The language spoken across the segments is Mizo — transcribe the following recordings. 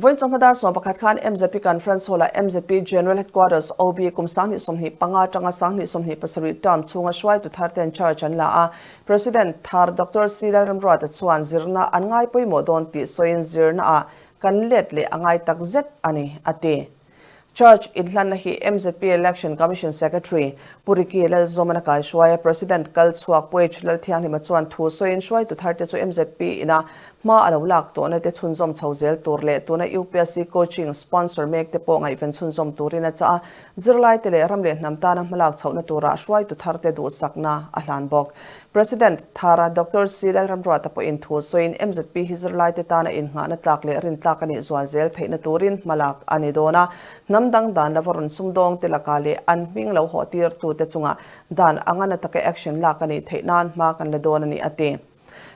Vawiin chawhma dar 11 khan mzp Conference Hall-ah mzp General Headquarters OB kum 2025 atanga 2027 term chhunga hruaitu thar ten charge an la a. President thar Doctor C Lalramruata chuan zirna an ngai pawimawh dawn tih sawiin zirnaah kan let leh a ngai takzet a ni, a ti. Charge inhlanna hi mzp Election Commission Secretary Pu Ricky Lalzawman a kaihruai a, President kal chhuak Pu H Lalthianghlima chuan thu sawiin hruaitu tharte chu mzp ina hma a lo lak tawhna te chhunzawm chho zel tur leh tuna upsc coaching sponsor mek te pawh ngaihven chhunzawm turin a chah a, zirlaite leh ram leh hnam tana hmalak chhohna tura hruaitu tharte duhsakna a hlan bawk. President Thara Doctor C Lalramruata pawhin thu sawiin mzp hi zirlaite tana innghahna tlak leh rintlak a nih zual zel theihna turin hmalak a ni dawn a. Hnam dang dan lova rawn sumdawngte lakah leh an hming lo hawh tirtute chungah dan anga na taka action lak a nih theih nan hma kan la dawn a ni a ti.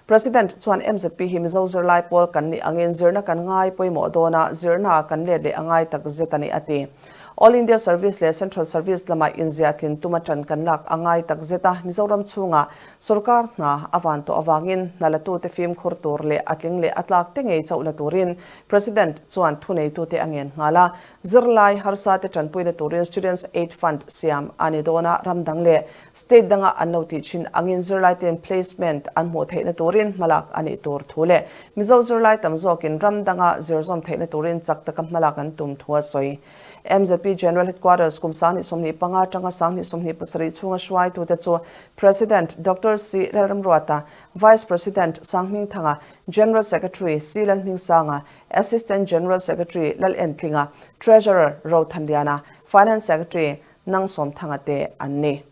President chuan mzp hi Mizo zirlai pawl kan nih angin zirna kan ngai pawimawh dawn a, zirnaah kan let leh a ngai takzet a ni a ti. All India Service leh Central Service lamah inziah tlin tuma ṭan kan lak a ngai takzet a, Mizoram chhungah sorkar hna a van tawh avangin hna latute fimkhur tur leh a tling leh a tlak te ngei chauh la turin President chuan thuneitute a ngen nghal a. Zirlai harsate ṭanpuina turin Students Aid Fund siam a ni dawn a, ram dang leh state danga an lo tih thin angin zirlaite'n placement an hmuh theihna turin hmalak a nih tur thu leh Mizo zirlai tam zawkin ram danga zirzawm theihna turin chak taka hmalak an tum thu a sawi. Mzp General Headquarters kum 2025 atanga 2027 chhunga hruaitute chu President Doctor C Lalramruata, Vice President Sanghmingthanga, General Secretary C Lalhmingsanga, Assistant General Secretary Lalentlinga, Treasurer Rothanliana, Finance Secretary Nangsawmthanga te an ni.